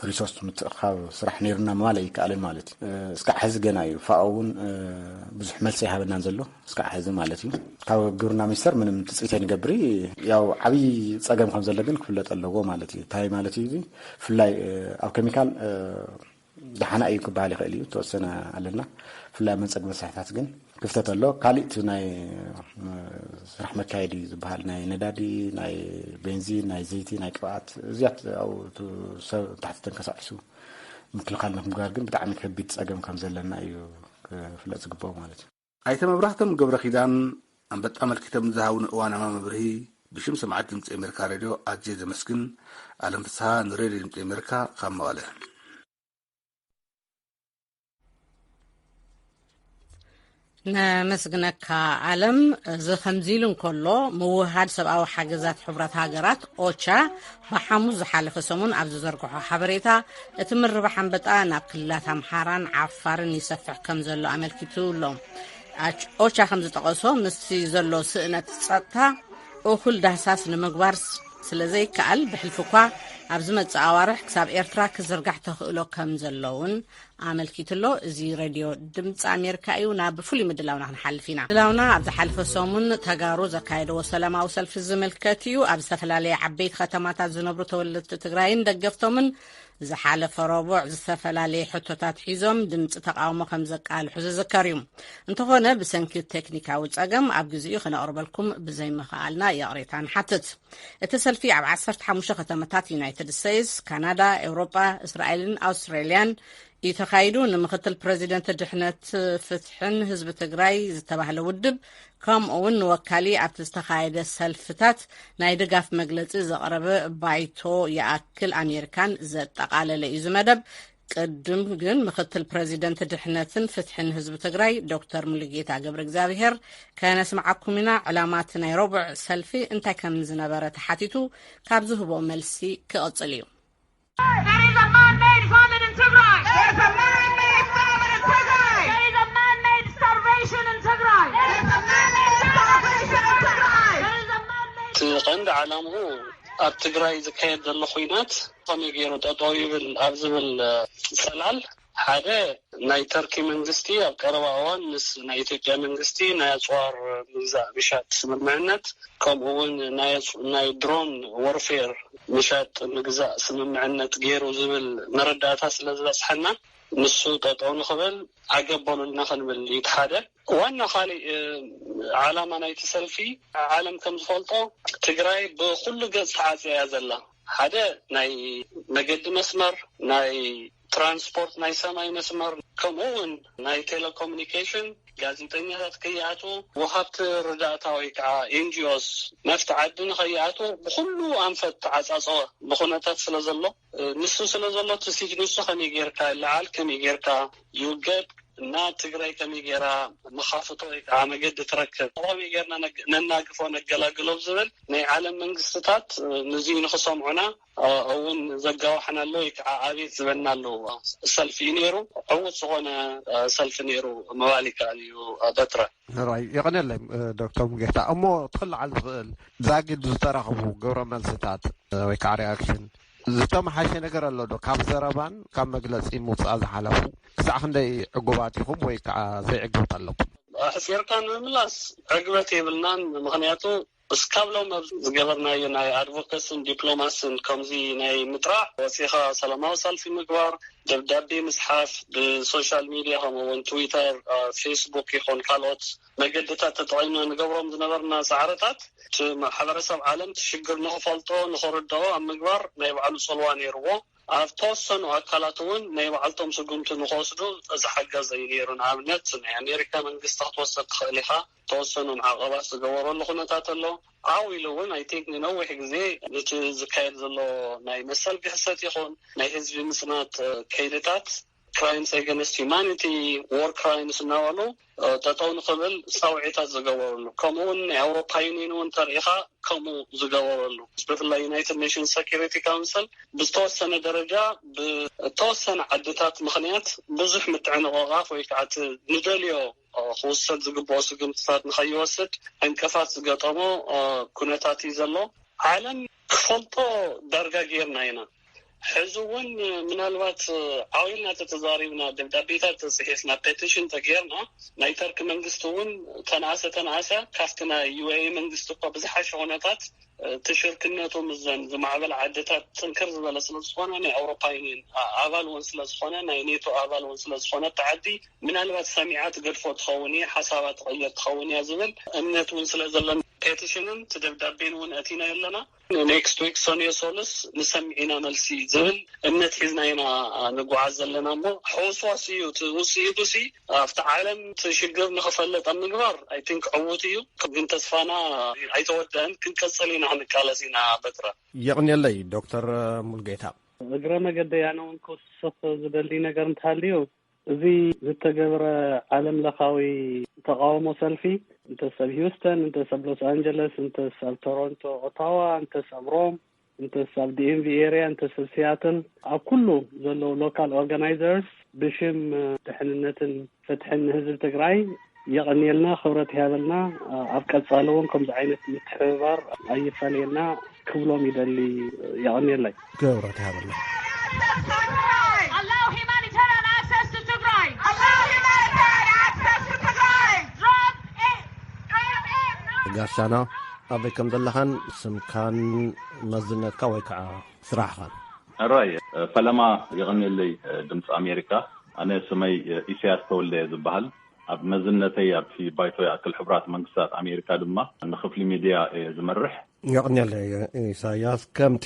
ሪሶርስ ምትእኻብ ስራሕ ነይሩና ምባል ኣይከኣልን ማለት እዩ። እስካዕ ሕዚ ገና እዩ። ፋኦ እውን ብዙሕ መልሲ ኣይሃበናን ዘሎ እስካዕ ሕዚ ማለት እዩ። ካብ ግብርና ሚኒስተር ምንም ትፅኢት ኣይንገብር። ያው ዓብዪ ፀገም ከም ዘሎ ግን ክፍለጥ ኣለዎ ማለት እዩ። እንታይ ማለት እዩ እዚ? ብፍላይ ኣብ ኬሚካል ደሓና እዩ ክበሃል ይኽእል እዩ፣ ተወሰነ ኣለና። ብፍላይ ኣብ መንፀግ መሳርሕታት ግን ክፍተት ኣሎ። ካሊእ እቲ ናይ ስራሕ መካየዲ ዝበሃል ናይ ነዳዲ፣ ናይ ቤንዚን፣ ናይ ዘይቲ፣ ናይ ቅብኣት እዚያት ኣብኡ ሰብ ታሕቲ ተንቀሳቂሱ ምክልኻል ንምግባር ግን ብጣዕሚ ከቢድ ፀገም ከም ዘለና እዩ ክፍለጥ ዝግባኦ ማለት እዩ። ኣይተ መብራህቶም ገብረ ኪዳን ኣንበጣ መልኪቶም ዝሃቡን እዋናማ መብርሂ ብሽም ሰማዕት ድምፂ ኣሜሪካ ሬድዮ ኣዝየ ዘመስግን። ኣለም ፍስሃ ንሬድዮ ድምፂ ኣሜሪካ ካብ መቐለ። ነመስግነካ ኣለም። እዚ ከምዚ ኢሉ እንከሎ፣ ምውህሃድ ሰብኣዊ ሓገዛት ሕቡራት ሃገራት ኦቻ ብሓሙስ ዝሓለፈ ሰሙን ኣብ ዝዘርግሖ ሓበሬታ፣ እቲ ምርባሕ ኣንበጣ ናብ ክልላት ኣምሓራን ዓፋርን ይሰፍሕ ከም ዘሎ ኣመልኪቱ ኣሎ። ኦቻ ከም ዝጠቐሶ፣ ምስቲ ዘሎ ስእነት ጸጥታ እኹል ዳህሳስ ንምግባር ስለ ዘይከኣል፣ ብሕልፊ እኳ ኣብ ዝመጽእ ኣዋርሕ ክሳብ ኤርትራ ክዝርጋሕ ተኽእሎ ከም ዘሎ እውን ኣመልኪቱ ኣሎ። እዚ ሬድዮ ድምፂ ኣሜሪካ እዩ። ናብ ፍሉይ ምድላውና ክንሓልፍ ኢና። ምድላውና ኣብ ዝሓለፈ ሰሙን ተጋሩ ዘካየደዎ ሰላማዊ ሰልፊ ዝምልከት እዩ። ኣብ ዝተፈላለየ ዓበይቲ ከተማታት ዝነብሩ ተወለድቲ ትግራይን ደገፍቶምን ዝሓለፈ ረቡዕ ዝተፈላለየ ሕቶታት ሒዞም ድምፂ ተቃውሞ ከም ዘቃልሑ ዝዝከር እዩ። እንተኾነ ብሰንኪ ቴክኒካዊ ፀገም ኣብ ግዚኡ ከነቕርበልኩም ብዘይምኽኣልና ይቕሬታ ንሓትት። እቲ ሰልፊ ኣብ ዓሰርተ ሓሙሽተ ከተማታት ዩናይትድ ስቴትስ፣ ካናዳ፣ ኤውሮጳ፣ እስራኤልን ኣውስትራልያን እዩ ተኻይዱ። ንምኽትል ፕረዚደንት ድሕነት ፍትሕን ህዝቢ ትግራይ ዝተባህለ ውድብ፣ ከምኡ እውን ንወካሊ ኣብቲ ዝተኻየደ ሰልፍታት ናይ ድጋፍ መግለጺ ዘቕረበ ባይቶ ይኣክል ኣሜሪካን ዘጠቓለለ እዩ እዚ መደብ። ቅድም ግን ምኽትል ፕረዚደንት ድሕነትን ፍትሕን ህዝቢ ትግራይ ዶክተር ሙሉጌታ ገብረ እግዚኣብሔር ከነስምዓኩም ኢና። ዕላማ እቲ ናይ ረቡዕ ሰልፊ እንታይ ከም ዝነበረ ተሓቲቱ ካብ ዝህቦ መልሲ ክቕጽል እዩ። There is a man-made famine in Tigray. There is a man-made famine in Tigray. There is a man-made starvation in Tigray. There is a man-made starvation in Tigray. There is a man-made እቲ ቀንዲ ዓላምኡ ኣብ ትግራይ ዝካየድ ዘሎ ኹናት ከመይ ገይሩ ጠጠው ይብል ኣብ ዝብል እ፣ ጽላል ሓደ ናይ ተርኪ መንግስቲ ኣብ ቀረባ እዋን ምስ ናይ ኢትዮጵያ መንግስቲ ናይ ኣጽዋር ምግዛእ ምሻጥ ስምምዕነት ከምኡ እውን ናይ ኣጽ- ናይ ድሮን ወርፌር ምሻጥ ምግዛእ ስምምዕነት ገይሩ ዝብል መረዳእታ ስለ ዝበጽሐና ንሱ ጠጠው ንኽብል ዓገብ በሉልና ክንብል እዩ። እቲ ሓደ ዋና ካሊእ እ፣ ዓላማ ናይቲ ሰልፊ ዓለም ከም ዝፈልጦ ትግራይ ብኩሉ ገጽ ተዓጽያ እያ ዘላ። ሓደ ናይ መገዲ መስመር፣ ናይ ትራንስፖርት፣ ናይ ሰማይ መስመር፣ ከምኡ እውን ናይ ቴሌኮሙኒኬሽን፣ ጋዜጠኛታት ከይኣትዉ፣ ወሃብቲ ርዳእታ ወይ ከዓ ኤንጂኦስ ናብቲ ዓዲ ንኸይኣትዉ ብኩሉ ኣንፈት ተዓፃፀወ ብኩነታት ስለ ዘሎ፣ እ፣ ንሱ ስለ ዘሎ እቲ ሲጅን ንሱ ከመይ ጌርካ ይለዓል፣ ከመይ ጌርካ ይውገድ፣ እና ትግራይ ከመይ ጌራ መኻፍቶ ወይ ከዓ መገዲ ትረክብ፣ ከመይ ጌርና ነግ- ነናግፎ ነገላግሎ ዝብል ናይ ዓለም መንግስትታት እ፣ ንዙይ ንክሰምዑና እ፣ እውን ዘጋውሐና ኣሎ ወይ ከዓ ኣቤት ዝበልና ኣሎ ሰልፊ እዩ ነይሩ። ዕዉት ዝኾነ እ፣ ሰልፊ ነይሩ ምባል ይከኣል እዩ። እ፣ በትረ ራይ የቐነለይ እ፣ ዶክተር ሙጌታ። እሞ እቲ ክለዓል ዝኽእል ዛጊድ ዝተረኽቡ ግብረ መልስታት እ፣ ወይ ከዓ ሪኣክሽን ዝተመሓሸ ነገር ኣሎ ዶ? ካብ ዘረባን ካብ መግለጺ ምውጻእ ዝሓለፉ ክሳዕ ክንደይ ዕጉባት ኢኹም ወይ ከዓ ዘይዕግብት ኣለኩም? ኣሕጺርካ ንምምላስ ዕግበት የብልናን። ምኽንያቱ እስካብ ሎም ኣብ ዝገበርናዮ ናይ ኣድቮኬስን ዲፕሎማስን ከምዚ ናይ ምጥራዕ ወፂኻ ሰላማዊ ሰልፊ ምግባር፣ ደብዳቤ ምፅሓፍ፣ ብሶሻል ሚድያ ከምኡ እውን ትዊተር፣ ፌስቡክ ይኹን ካልኦት መገድታት ተጠቒምና ንገብሮም ዝነበርና ፃዕርታት እቲ ማሕበረሰብ ዓለም እቲ ሽግር ንኽፈልጦ ንኽርድኦ ኣብ ምግባር ናይ ባዕሉ ፅልዋ ነይርዎ። ኣብ ተወሰኑ ኣካላት እውን ናይ ባዕልቶም ስጉምቲ ንክወስዱ ዝሓገዘ እዩ ነይሩ። ንኣብነት፣ ናይ ኣሜሪካ መንግስቲ ክትወስድ ትኽእል ኢኻ። ተወሰኑ ማዕቐባት ዝገበረሉ ኩነታት ኣሎ። ዓው ኢሉ እውን፣ ኣይ ቲንክ፣ ንነዊሕ ግዜ ነቲ ዝካየድ ዘሎ ናይ መሰል ግሕሰት ይኹን ናይ ህዝቢ ምጽናት ከይድታት፣ ክራይምስ ኣገንስት ሂማኒቲ፣ ዎር ክራይምስ እናበሉ ጠጠው ንክብል ፃውዒታት ዝገበረሉ፣ ከምኡ እውን ናይ ኣውሮፓ ዩኒየን እውን ተርኢኻ ከምኡ ዝገበረሉ፣ ብፍላይ ዩናይትድ ኔሽንስ ሰኪሪቲ ካውንስል ብዝተወሰነ ደረጃ ብተወሰነ ዓድታት ምክንያት ብዙሕ ምትዕንቕቓፍ ወይ ከዓ እቲ ንደልዮ ክውሰድ ዝግብኦ ስግምትታት ንከይወስድ ዕንቅፋት ዝገጠሞ ኩነታት እዩ ዘሎ። ዓለም ክፈልጦ ዳርጋ ጌርና ኢና። ሕዚ እውን ምናልባት ዓው ኢልና ተተዛሪብና፣ ደብዳቤታት ተፅሒፍና፣ ፔቲሽን ተጌርና፣ ናይ ተርኪ መንግስቲ እውን ተነኣሰ ተነኣሰ ካብቲ ናይ ዩ ኤ ኢ መንግስቲ እኳ ብዝሓሸ ኩነታት እቲ ሽርክነቱ ምስዘን ዝማዕበላ ዓድታት ጥንክር ዝበለ ስለዝኾነ፣ ናይ ኣውሮፓ ዩኒየን ኣባል እውን ስለዝኾነ፣ ናይ ኔቶ ኣባል እውን ስለዝኾነ፣ እቲ ዓዲ ምናልባት ሰሚዓ ትገድፎ ትኸውን እየ፣ ሓሳባ ትቕይር ትኸውን እያ ዝብል እምነት እውን ስለዘለና፣ ፔቲሽንን እቲ ደብዳቤን እውን ኣቲና ኣለና። ኔክስት ዊክ፣ ሰኑዮ ሶሉስ፣ ንሰምዕ ኢና መልሲ ዝብል እምነት ሒዝና ኢና ንጓዓዝ ዘለና። እሞ ሕውስዋስ እዩ እቲ ውፅኢቱ ሲ። ኣብቲ ዓለም እቲ ሽግር ንክፈለጥ ኣብ ምግባር፣ ኣይ ቲንክ፣ ዕዉት እዩ። ግን ተስፋና ኣይተወደአን፣ ክንቀፅል ኢና፣ ክንቃለስ ኢና። በትረ። የቕንየለይ ዶክተር ሙልጌታ። እግረ መገደይ ኣነ እውን ክውስኽ ዝደሊ ነገር እንተሃልዩ፣ እዚ ዝተገብረ ዓለም ለኻዊ ተቓውሞ ሰልፊ፣ እንተስ ኣብ ሂውስተን፣ እንተስ ኣብ ሎስ ኣንጀለስ፣ እንተስ ኣብ ቶሮንቶ፣ ኦታዋ፣ እንተስ ኣብ ሮም፣ እንተስ ኣብ ዲ ኤም ቪ ኤሪያ፣ እንተስ ኣብ ሲያትል፣ ኣብ ኩሉ ዘለዉ ሎካል ኦርጋናይዘርስ ብሽም ድሕንነትን ፍትሕን ንህዝቢ ትግራይ የቐንየልና፣ ክብረት ይሃበልና። ኣብ ቀጻሊ እውን ከምዚ ዓይነት ምትሕብባር ኣይፈለየና ክብሎም ይደሊ። የቐንየለይ። ክብረት ይሃበልና። Allow humanitarian access to Tigray. Allow humanitarian access to Tigray. Drop it. Drop it. ጋሻና፣ ኣበይ ከም ዘለኻን ስምካን መዝነትካ ወይ ከዓ ስራሕኻን። ሕራይ፣ ፈለማ የቐንየለይ ድምፂ ኣሜሪካ። ኣነ ስመይ ኢሳያስ ተወልደ እየ ዝበሃል። ኣብ መዝነተይ ኣብቲ ባይቶ ይኣክል ሕቡራት መንግስታት ኣሜሪካ ድማ ንክፍሊ ሚድያ እየ ዝመርሕ። የቕንየለይ ኢሳያስ፣ ከምቲ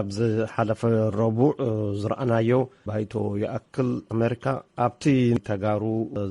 ኣብ ዝሓለፈ ረቡዕ ዝረኣናዮ፣ ባይቶ ይኣክል ኣሜሪካ ኣብቲ ተጋሩ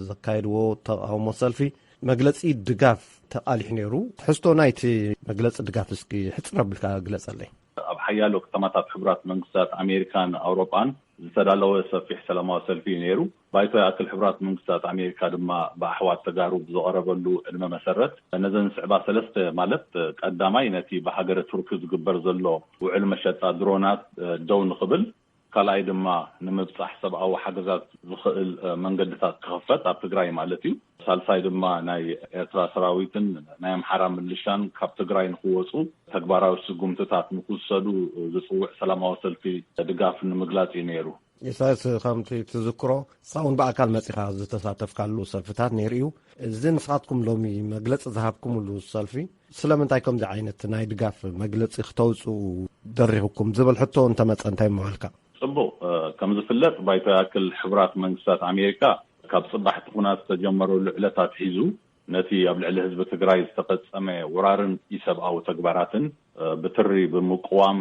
ዘካየድዎ ተቓውሞ ሰልፊ መግለጺ ድጋፍ ተቓሊሑ ነይሩ። ትሕዝቶ ናይቲ መግለጺ ድጋፍ እስኪ ሕጽር ኣቢልካ ግለጸለይ። ኣብ ሓያሎ ከተማታት ሕቡራት መንግስታት ኣሜሪካን ኣውሮጳን ዝተዳለወ ሰፊሕ ሰላማዊ ሰልፊ እዩ ነይሩ። ባይቶ ይኣክል ሕቡራት መንግስታት ኣሜሪካ ድማ ብኣሕዋት ተጋሩ ብዝቐረበሉ ዕድመ መሰረት ነዘን ዝስዕባ ሰለስተ፣ ማለት ቀዳማይ ነቲ ብሃገረ ቱርኪ ዝግበር ዘሎ ውዕል መሸጣ ድሮናት ደው ንኽብል፣ ካልኣይ ድማ ንምብጻሕ ሰብኣዊ ሓገዛት ዝኽእል መንገድታት ክኽፈት ኣብ ትግራይ ማለት እዩ። ሳልሳይ ድማ ናይ ኤርትራ ሰራዊትን ናይ ኣምሓራ ምልሻን ካብ ትግራይ ንክወፁ ተግባራዊ ስጉምትታት ንክውሰዱ ዝፅውዕ ሰላማዊ ሰልፊ ድጋፍ ንምግላጽ እዩ ነይሩ። ኢሳያስ፣ ከምቲ ትዝክሮ፣ ንስኻ እውን ብኣካል መጺኻ ዝተሳተፍካሉ ሰልፍታት ነይሩ እዩ። እዚ ንስኻትኩም ሎሚ መግለጺ ዝሃብኩምሉ ሰልፊ ስለምንታይ ከምዚ ዓይነት ናይ ድጋፍ መግለጺ ክተውፅኡ ደሪኹኩም ዝብል ሕቶ እንተመጸ እንታይ ምበልካ? ጽቡቕ። እ፣ ከም ዝፍለጥ፣ ባይቶ ይኣክል ሕቡራት መንግስታት ኣሜሪካ ካብ ጽባሕ እቲ ኹናት ዝተጀመረሉ ዕለት ኣትሒዙ ነቲ ኣብ ልዕሊ ህዝቢ ትግራይ ዝተፈጸመ ወራርን ኢሰብኣዊ ተግባራትን፣ እ፣ ብትሪ ብምቅዋም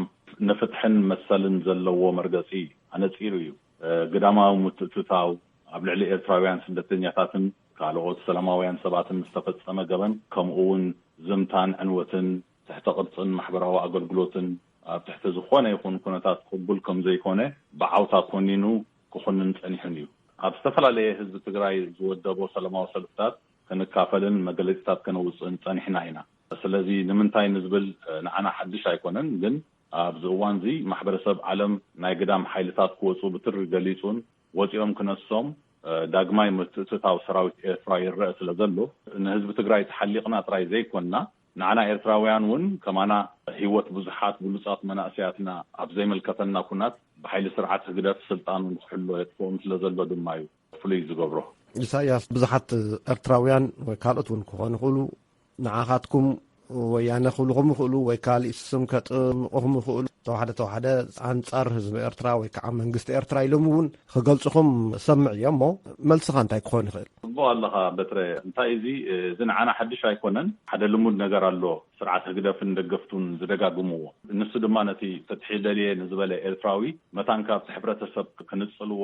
ንፍትሕን መሰልን ዘለዎ መርገጺ ኣነጺሩ እዩ። እ፣ ግዳማዊ ምትእትታው ኣብ ልዕሊ ኤርትራውያን ስደተኛታትን ካልኦት ሰላማውያን ሰባትን ዝተፈጸመ ገበን፣ ከምኡ እውን ዝምታን ዕንወትን፣ ትሕተ ቅርጽን ማሕበራዊ ኣገልግሎትን ኣብ ትሕቲ ዝኾነ ይኹን ኩነታት ቅቡል ከም ዘይኮነ ብዓውታ ኮኒኑ ክኹንን ጸኒሑን እዩ። ኣብ ዝተፈላለየ ህዝቢ ትግራይ ዝወደቦ ሰላማዊ ሰልፍታት ክንካፈልን መግለጺታት ከነውጽእን ጸኒሕና ኢና። ስለዚ ንምንታይ ንዝብል ንዓና ሓድሽ ኣይኮነን፣ ግን ኣብዚ እዋን እዚ ማሕበረሰብ ዓለም ናይ ግዳም ሓይልታት ክወጹ ብትሪ ገሊጹን ወጺኦም ክነሶም፣ እ፣ ዳግማይ ምትእትታው ሰራዊት ኤርትራ ይረአ ስለ ዘሎ፣ ንህዝቢ ትግራይ ተሓሊቕና ጥራይ ዘይኮንና፣ ንዓና ኤርትራውያን እውን ከማና ህይወት ብዙሓት ብሉጻት መናእሰያትና ኣብ ዘይምልከተና ኩናት ብሓይሊ ስርዓት ህግደፍ ስልጣኑ ንክሕሎ የጥፍኦም ስለ ዘሎ ድማ እዩ ፍሉይ ዝገብሮ። ኢሳያስ፣ ብዙሓት ኤርትራውያን ወይ ካልኦት እውን ክኾኑ ይኽእሉ፣ ንዓኻትኩም ወያነ ክብልኹም ይኽእሉ ወይ ካልእ ስም ከጥምቑኹም ይኽእሉ። ተዋሕደ ተዋሕደ ኣንጻር ህዝቢ ኤርትራ ወይ ከዓ መንግስቲ ኤርትራ ኢሎም እውን ክገልጽኹም ሰምዕ እዮም። እሞ መልስኻ እንታይ ክኾን ይኽእል? ጽቡቕ ኣለኻ በትረ። እንታይ እዚ፣ እዚ ንዓና ሓድሽ ኣይኮነን። ሓደ ልሙድ ነገር ኣሎ፣ ስርዓት ህግደፍን ደገፍቱን ዝደጋግምዎ። ንሱ ድማ ነቲ ፍትሒ ደልየ ንዝበለ ኤርትራዊ መታን ካብቲ ሕብረተሰብ ክንጽልዎ፣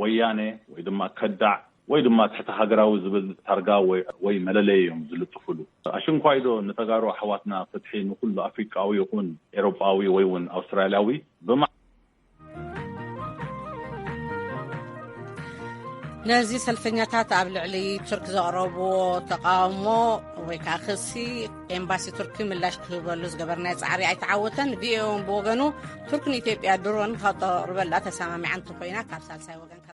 ወያነ ወይ ድማ ከዳዕ ወይ ድማ ትሕቲ ሃገራዊ ዝብል ታርጋ ወይ፣ ወይ መለለይ እዮም ዝልጥፍሉ። ኣሽንኳይዶ ንተጋሩ ኣሕዋትና ፍትሒ ንኩሉ ኣፍሪቃዊ ይኹን ኤሮጳዊ ወይ እውን ኣውስትራልያዊ ብማ- ነዚ ሰልፈኛታት ኣብ ልዕሊ ቱርክ ዘቕረብዎ ተቃውሞ ወይ ከዓ ክሲ ኤምባሲ ቱርኪ ምላሽ ክህበሉ ዝገበርናዮ ፃዕሪ ኣይተዓወተን። ቪኦኤ እውን ብወገኑ ቱርክ ንኢትዮጵያ ድሮን ካብ ተቕርበላ ተሰማሚዓ እንተኮይና ካብ ሳልሳይ ወገን